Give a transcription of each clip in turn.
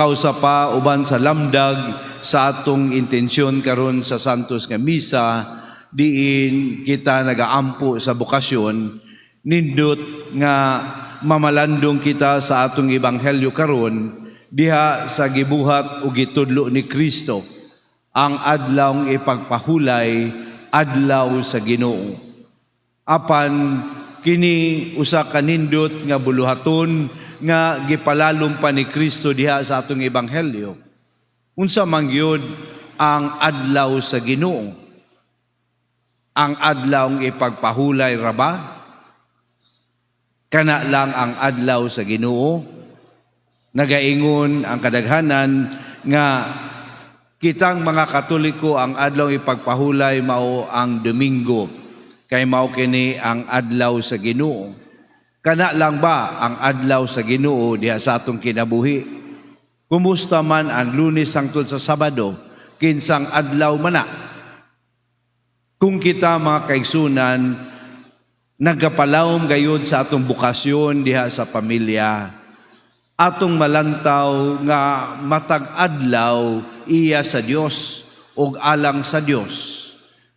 Kausa pa uban sa lamdag sa atong intensyon karon sa Santos nga Misa, diin kita nagaampo sa bokasyon, nindot nga mamalandong kita sa atong ebanghelyo karon diha sa gibuhat ug gitudlo ni Kristo, ang adlawng ipagpahulay, adlaw sa Ginoo. Apan kini usa ka nindot nga buluhaton nga gipalalom pa ni Kristo diha sa atong ebanghelyo. Unsa man gyud ang adlaw sa Ginoo? Ang adlawng ipagpahulay ra ba? Kana lang ang adlaw sa Ginoo? Nagaingon ang kadaghanan nga kitang mga Katoliko, ang adlaw ipagpahulay mao ang Domingo kay mao kini ang adlaw sa Ginoo. Kana lang ba ang adlaw sa Ginoo diha sa atong kinabuhi? Kumusta man ang Lunes hangtod sa Sabado? Kinsang adlaw man na? Kung kita, mga kaigsunan, nagapalawom gayud sa atong bokasyon diha sa pamilya, atong malantaw nga matag adlaw iya sa Dios ug alang sa Dios.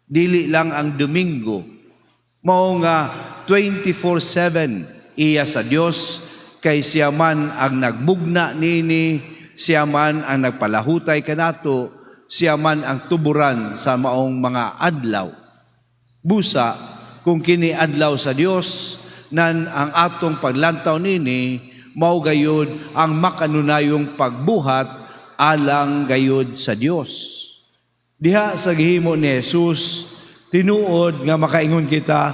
Dili lang ang Domingo. Mao nga 24/7 iya sa Dios kay siya man ang nagmugna niini, siya man ang nagpalahutay kanato, siya man ang tuburan sa maong mga adlaw. Busa, kung kini adlaw sa Dios, nan ang atong paglantaw nini mao gayud ang makanunayong pagbuhat alang gayud sa Dios. Diha sa gihimo ni Jesus, tinuod nga makaingon kita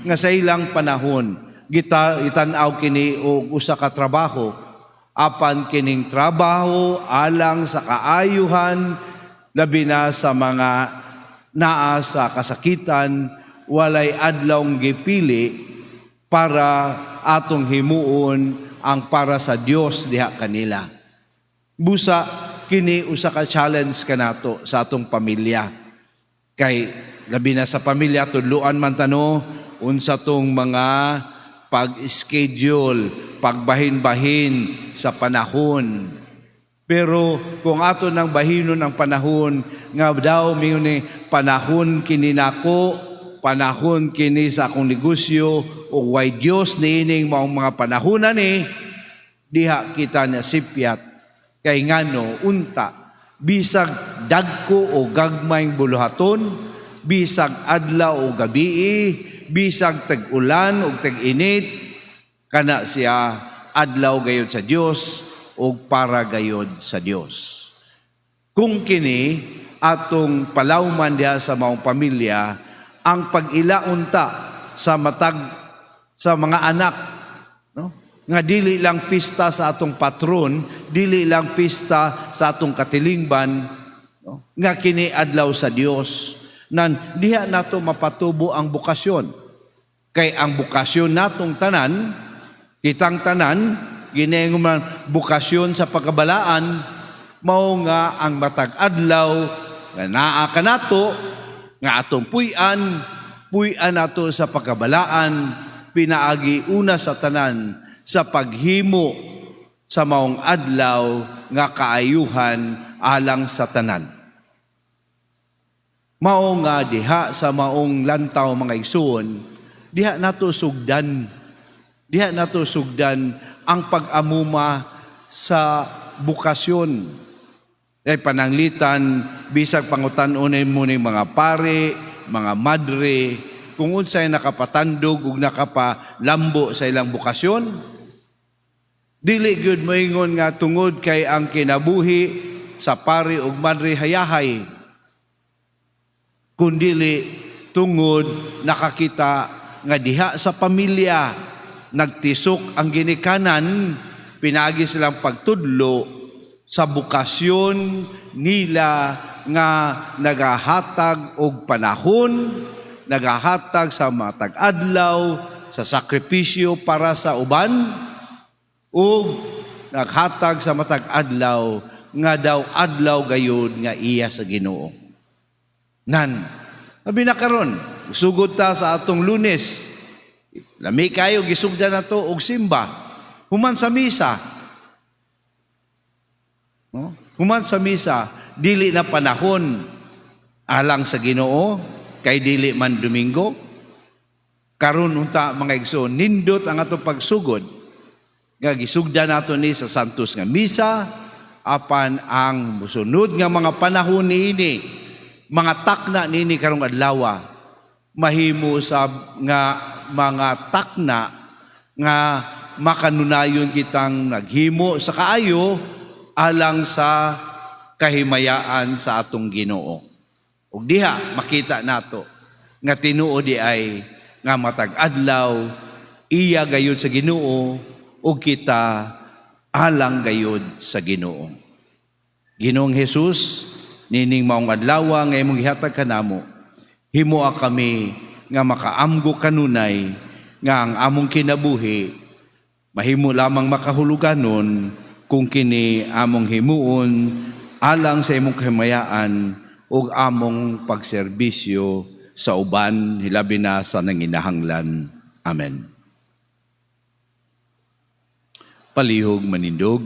nga sa ilang panahon gita itan-aw kini og usa ka trabaho, apan kining trabaho alang sa kaayuhan, labi na sa mga naa sa kasakitan, walay adlawng gipili para atong himuon ang para sa Dios diha kanila. Busa kini usa ka challenge kanato sa atong pamilya. Kay labi na sa pamilya, tudluan man ta, no, unsa tong mga pag-schedule, pagbahin-bahin sa panahon. Pero kung ato nang bahinon ang panahon nga daw mingon ni panahon kini nako, panahon kini sa akong negosyo o way Dios niining maong mga panahonan ni, diha kita na sipyat. Kay ngano unta, bisag dagko o gagmayng buluhaton, bisag adlaw o gabii, bisag tag-ulan o tag-init, kana siya adlaw gayod sa Dios o para gayod sa Dios. Kung kini atong palawman diha sa maong pamilya, ang pag-ilaunta sa matag sa mga anak, no, nga dili lang pista sa atong patron, dili lang pista sa atong katilingban, no, nga kini adlaw sa Dios, nan diha nato mapatubo ang bokasyon. Kay ang bokasyon natong tanan, kitang tanan, ginaingon man bokasyon sa pagkabalaan, mao nga ang matag adlaw nga naa kanato nga atong puy-an, puy-an nato sa pagkabalaan pinaagi una sa tanan sa paghimo sa maong adlaw nga kaayuhan alang sa tanan. Mao nga diha sa maong lantaw, mga igsoon, diha nato sugdan ang pag-amuma sa bokasyon. Kay pananglitan, bisag pangutan-on mo ning mga pare, mga madre, kung unsay nakapatandog ug nakapalambo sa ilang bokasyon, dili gyud moingon nga tungod kay ang kinabuhi sa pare ug madre hayahay, kundili tungod nakakita nga diha sa pamilya nagtisok ang ginikanan pinaagi silang pagtudlo sa bokasyon nila nga nagahatag og panahon, nagahatag sa matag adlaw, sa sakripisyo para sa uban, ug naghatag sa matag adlaw nga daw adlaw gayud nga iya sa Ginoo. Nan, labi na karon, sugod ta sa atong Lunes. Lami kayo gisugdan nato og simba. Human sa misa, No? Human sa misa, dili na panahon alang sa Ginoo kay dili man Domingo. Karon unta, mga igsoon, nindot ang atong pagsugod nga gisugdan nato ni sa Santos nga Misa, apan ang musunod nga mga panahon niini, mga takna niini karong adlaw, mahimo sab nga mga takna nga makanunayon kitang naghimo sa kaayo alang sa kahimayaan sa atong Ginoo. Ug diha makita nato nga tinuod diay nga matag adlaw iya gayud sa Ginoo ug kita alang gayud sa Ginoo. Ginoong Hesus, nining maong adlaw nga imong gihatag kanamo, himoa kami nga makaamgo kanunay nga ang among kinabuhi mahimo lamang makahuluganon kung kini among himuon alang sa imong kahimayaan ug among pagserbisyo sa uban, hilabi na sa nanginahanglan. Amen. Palihog manindog.